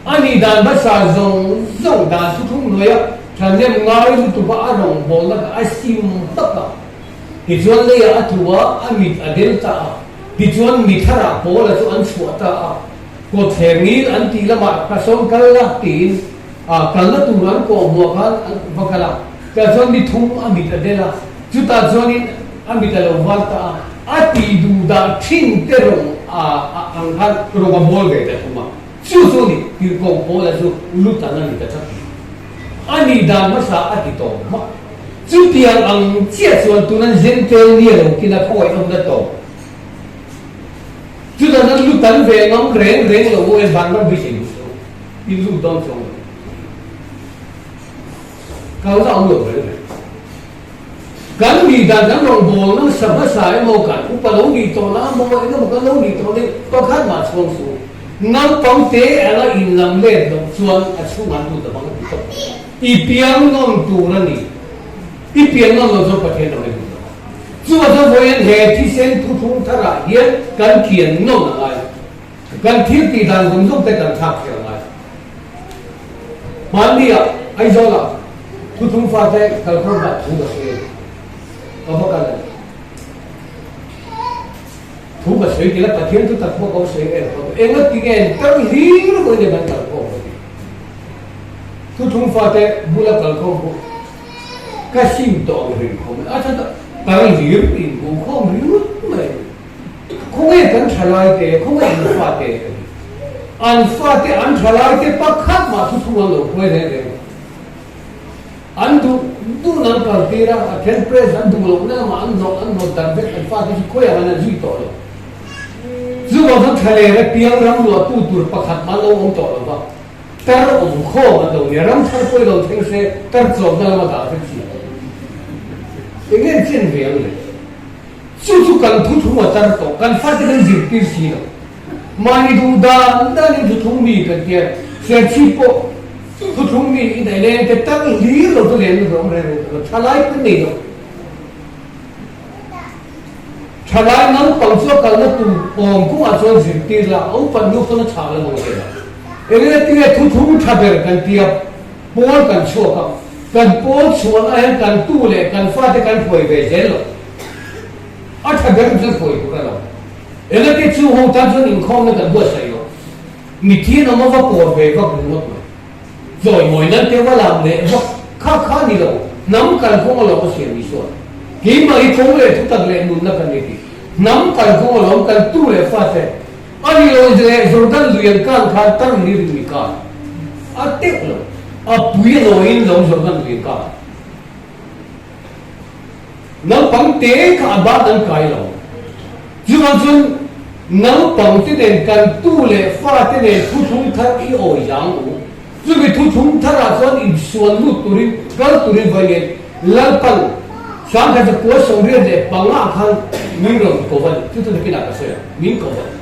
A nih dan hmasa zawng zawng dan thuthlung hnuaia thahnem ngai lutuka a rawngbawlna kha a sim tak a. Tichuan leiah a tlu a, a mit a del ta a. Tichuan mi tharah Paula chu an chhuah ta a. Kawtthler ngil an tih lamah ka sawn kal la tiin a kalna tur an kawh hmuah khan an va kal a. Tah chuan mi thum a mit a del a, chutah chuanin a mit a lo var ta a. A tih duh dah thin te rawng a ang khan rawng a bawl ve ta thung a. Chu chu ni, tirhkoh Paula chu lutan a ni ta tlat mai. A nih dan hmasa a ti tawh hmak. Chutiang ang chiah chuan tunan Jentail nia lo kina khawngaih awmna tawh. Chutah chuan lutan ve ngam reng reng lo u e, vanram beisei duh suh u. In lut dawn chuang lo. Kalna awm lo reng reng. Kan nih dan kan rawngbawlna hmasa hmasa emaw kan upa lo nih tawh na emaw engemaw kan lo nih tawh nen pakhat mah chhuang suh. Naupang te anga in lam let loh chuan a chhungah an lut avang a ti tawp. I piang nawn tur a ni. I pian nawn loh chuan Pathian ram i lut lo. Chuvah chuan vawiin he thisen thuthlung tharah hian kan pian nawn a ngai. Kan thil tih dan zawng zawng te kan thlak thei a ngai. Hmanni ah Aizawl ah thuthlung fate kalkhawm ah thu ka sawi a ni. Ka va kal a ni. Thu ka sawi tila Pathian chu tak pawh ka va sawi em kha. Enga ti nge tar hlir vawiin hian kan kalkhawm ka ti. Thuthlung fate bula kalkhawm pawh ka sim tawh ang rin khawm a chhan tar hlir inhmuhkhawm ringawt mai. Khawnge kan thalaite, khawnge an fate ka ti. An fate, an thalaite pakhat mah thu thung an lo hruai reng reng lo. An duh dun an kal tir a, a then press an duh lohna lamah an hnawt an hnawt darh vek, an fate chu khawiah an an zui tawh lo. Chuvang chuan thlaler a piang ram luahtu tur pakhat mah an lo awm tawh lo va, tar awm khawm an lo nia, ram thar pawh i lo thleng se tar tlawmna lama dah vek chi. Eng nge chen ve ang le? Chu chu kan thuthlung a tar tawh, kan fate kan zirtir si lo. Mahni duh dan danin thuthlung mi kan tia, Serchhip pawh thuthlung mi i daih leng te tar hlir lo chu len rawng reng reng tawh lo, thalai kan nei lo. Thalai naupang chu a kalna tur awm kawngah chuan zirtir la, a upat hnu pawn a chhah la mang zel a. Engena tinge thuthlung tha ber kan tia pawl kan chhuak a, kan pawl chhuahna hian kan tu leh kan fate kan hruai ve zel lo. A tha ber chu hruai tur a lo. Engati chu ho tan chuan inkhawmna kan buatsaih lo. Mitthi an awm a va pawr ve vak ringawt mai. Chawimawi nan te va lam leh vak kha kha ni lo. Hnam kalkawng alawm a siam Isua. Keimah hi kawng leh thutak leh nunna kan ni tih. Hnam kalkawng alawm kan tu leh fate a ni lo leh Jordan lui an kan khan tar hlir in mi kan a teuh lo. A pui a nawiin lo Jordan lui an kan. Naupang te kha a bat an kai lo. Chuvang chuan naupang te nen kan tu leh fa te nen thuthlung thar i awi zang u. Chumi thuthlung thar ah chuan insuan lut turin kal turin vawiin Lalpan Sangkhat zakua 75 ah khan min rawn ko a ni. Chu chu nakinah ka sawi a, min ko a ni.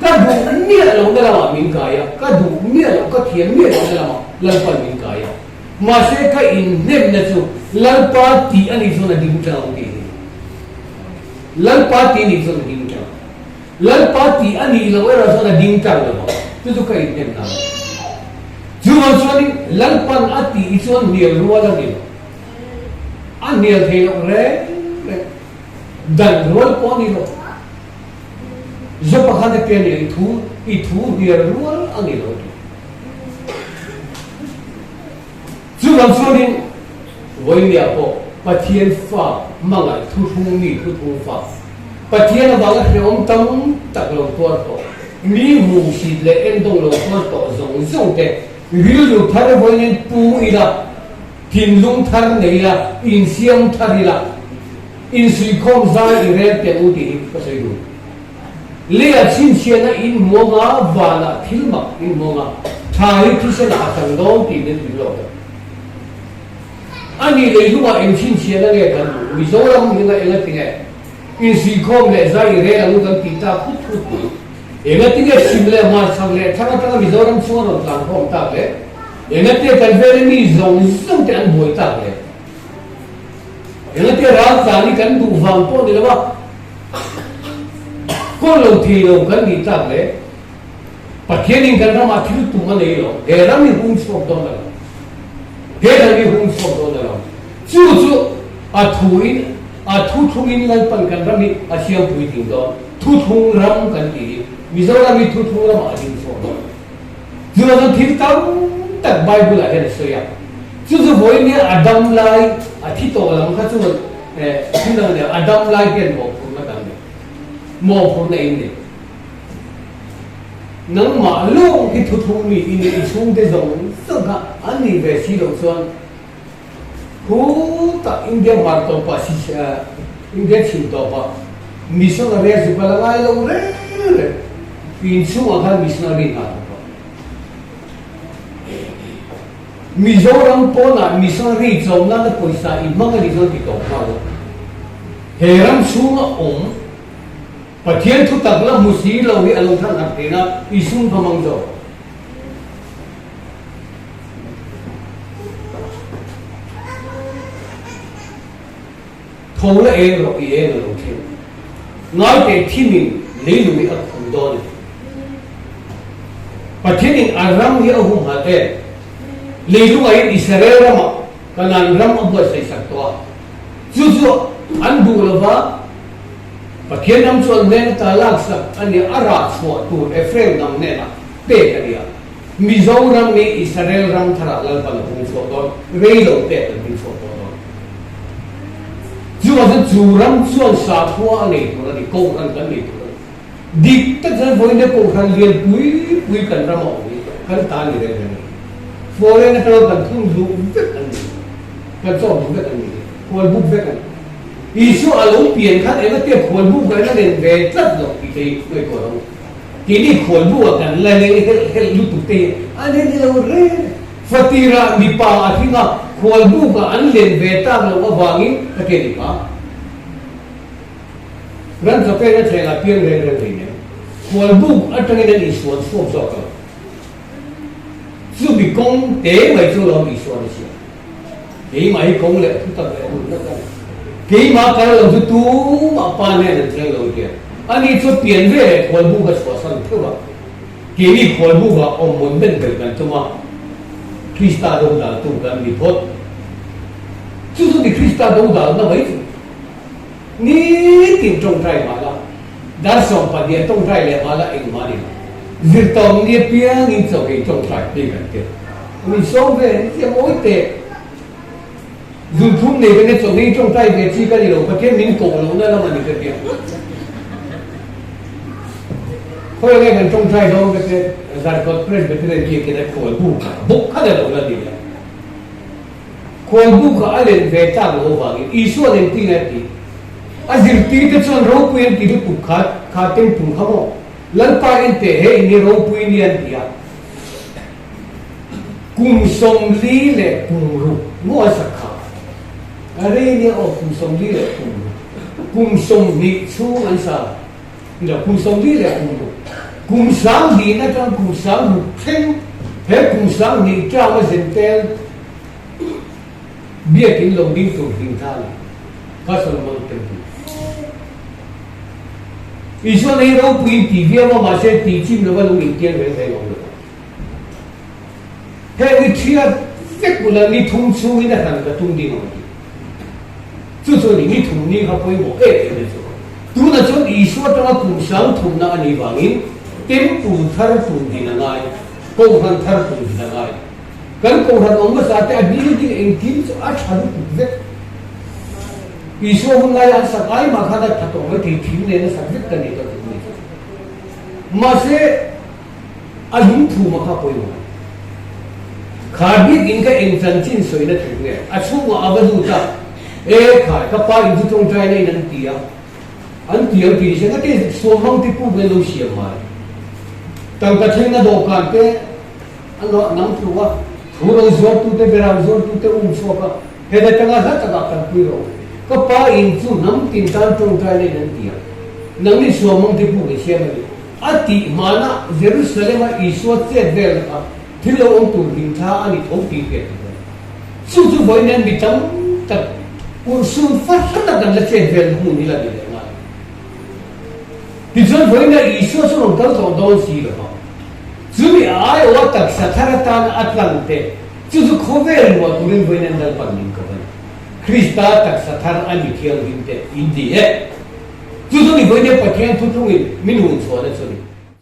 Ka duh miah lohna lamah min kai a, ka duh miah loh, ka thiam miah lohna lamah Lalpan min kai a. Mahse ka inhnemna chu Lalpa tih a nih chuan a ding tlang ang tih hi. Lalpa tih a nih chuan a ding tlang. Lalpa tih a nih loh erawh chuan a ding tlang lo vang. Chu chu ka inhnemna a ni. Chuvang chuanin Lalpan a tih hi chuan hnial rual a ni lo. A hnial thei loh reng reng. Dan rual pawh a ni lo. Zawpa khan a pian i thu i thu hnial rual a ni lo tih. Chuvang chuanin Vawinia pawh Pathian fa hmangaih thuthlung mi thuthlung fa, Pathian avanga hrehawm tam tak lo tuar tawh, mi hmuhsit leh endawng lo tuar tawh zawng zawng te rilru thar vawiin pu ila, thinlung thar nei ila, insiam thar ila, insuihkhawm zai i rel teh u tih hi ka sawi duh. Leia chhinchhiahna in hmuang a, vanah thil mak in hmuang a, tha hi thisenah a chang dawn tih min hrilh lawk em? A nih leilungah eng chhinchhiahna nge kan duh? Mizoram hminga engati nge insuihkhawm leh zai i rel ang u kan tih tak hut hut mai? Engati nge chhim leh hmar chhak leh thlang atanga Mizoram chhunga rawn tlankhawm tak le? Engati nge kan vela mi zawng zawng te an buai tak le? Engati raltlan hi kan duh vang pawh ni lo a, Kawl lo thei lo kan nih tlak le Pathianin kan ramah thil tum a nei lo, he ram hi hung chhuak dawn a lo, he ram hi hung chhuak dawn a lo. Chu chu a thuin a thuthlungin Lalpan kan ram hi a siam puitling dawn, thuthlung ram kan tih hi Mizoram hi thuthlung ramah a ding chhuak dawn. Chuvang chuan thil tam tak Bible ah hian a sawi a, chu chu vawiin hian a dam lai a thi tawh lam kha chu thil dang a ni a, a dam lai hian mawhphurhna kan nei, mawhphurhna in nei. Nangmah lawng hi thuthlung mi i nih i chhungte zawng zawng kha an nih ve si loh chuan Khutah India hmar tawpah India chhim tawpah missionary a zuk a la ngai lo reng reng. Inchhungah khan missionary hna thawk a. Mizoram pawnah missionary chawm nana pawisa i hmang a nih chuan ti tawp nghal lo. He ram chhunga awm Pathian thutak la hmu si lo hi a lo thang harh theihna i sum kha hmang zawk. Tho la eng rawh i eng a lo thleng. Ngaite thimin leilung hi a khum dawn a ni. Pathianin a ram hi a humhalh em? Leilungah hian Israel ramah Kanaan ram a buatsaih sak tawh a, chu chu an duh lova Pathian ram chu an hnen ata laksak a nia, a rah chhuah tur Ephraim hnam hnenah pek a nia. Mizoram hi Israel ram tharah Lalpan a hung chhuah dawn, rei lo te kan hung chhuah tawh dawn. Chuvang chuan chu ram chuan sakhua a nei tur a ni, Kohhran kan nei tur a ni. Dik tak chuan vawiin Kohhran lian pui pui kan ram a awm hi kan ta ni reng reng a ni. Foreign atanga kan thun luh vek an ni. Kan chawk duh vek a nih hi. Khualbuk vek a ni. Isua a lo pian khan engatia khualbuk ah in a len ve tlat loh tih te hi ngaihtuah lo. Keini khualbuk ah kan la leng helh helh lutuk te hi an en ilo reng. Fatirah mipa a hring a, khualbuk ah an len ve tak loh avangin ka ti a ni kha. Ran chawpekna thlengah piang reng reng hleinem. Khualbuk atangin an insuan chhuak zawk lo. Chumi kawng te mai chu lawm Isuan a siam. Keimah hi kawng leh thu tak leh nunna ka ni. Keimah kal lo chu tumah pa hnen an thleng lo hian ani chu pian ve leh khualbuk a chhuahsan theuh a. Keini khualbukah awm mawn ben ber kan tum a, Krista dodaltu kan ni phawt. Chu chu ni Krista dodalna mai chu. Nitin tawngtai mah la, dar 12 tawngtai leh mah la engmah ni lo. Zirtawm ni apiangin chawhei tawngtai phei kan tir. Min sawm ve ni chiah mawi teh. Zulthum nei kan e chawhei tawngtai ve chi ka ni lo, Pathian min koh lohna lam a ni ka tia. Khawi nge kan tawngtai dawn ka tia, Zarkawt Presbyterian biakin a khawl buk bawk kha la lo la ni a. Khualbuk ah a len ve tlak loh avangin Isua nen ti nge a ti? A zirtirte chuan ropui an ti lutuk kha kha temple kha maw? Lalpa en teh he in hi ropui nia an ti a. Kum 40 leh kum ruk maw an sak kha? A rei nia aw kum 40 leh kum ruk. Kum 20 chhung an sa ni lo kum 40 leh kum ruk. Kum sang hnih atang kum sang ruk thleng he kum 2000 term a zen tel Biakin lo ding tur hlim tha a ni. Kha Solomon Temple. Isua nei ropuiin ti viau a, mahse ti chim lova lung intiang reng reng awm lo va. Heng hi thiat vek bula ni thum chhungin a hran ka tum ding ang a ti. Chu chu a ni, ni thum ni kha pawimawh em em a chu. Tunah chuan Isua atanga kum sang thumna a nih vangin Temple thar tum din a ngai, Kohhran thar tum din a ngai. Kan kohhran awm hmasa te a building engkim chu a tha lutuk vek. Isua hun laia an sak ai mah khan a tha tawh mai thei thing nen a sak vek ka ni tawh chu ni. Mahse a lungthum a kha pawimawh. Kha biakin ka eng chanchin sawina thu nge a chhungah a va lut a, E khai, ka pa in chu tawngtaina in an ti a, an ti ang tih ni se ngati suamhmang te puk in lo siam mai. Tangka thlengna dawhkan te A nawh nang tlu a, thu ro zuartute beram zuartute um chhuak a, heta tanga hla takah kalpui rawh. Ka pa in chu hnam tin tan tawngtai na in an ti a, nang ni suamawng te puk i siam a ni. A tih hmanah Jerusalem-a Isua chet vel kha thil lo awm tur hlimthla a ni tho tih hriat tur a ni. Chu chu vawiin hian mi tam tak urhsun fahran a kan la chet velna hmun hi la ni leh ngai. Tichuan vawiin hian Isua chu rawn kal tawh dawn si lo va. Chumi a aiawha taksa thar atana a tlang te chu chu khawvel luah turin vawiin an Lalpan min ko a ni. Krista taksa thar a ni thianghlim te in ti e. Chu chu ni vawiin hian Pathian thuthlungin min hun chhuahna chu a ni.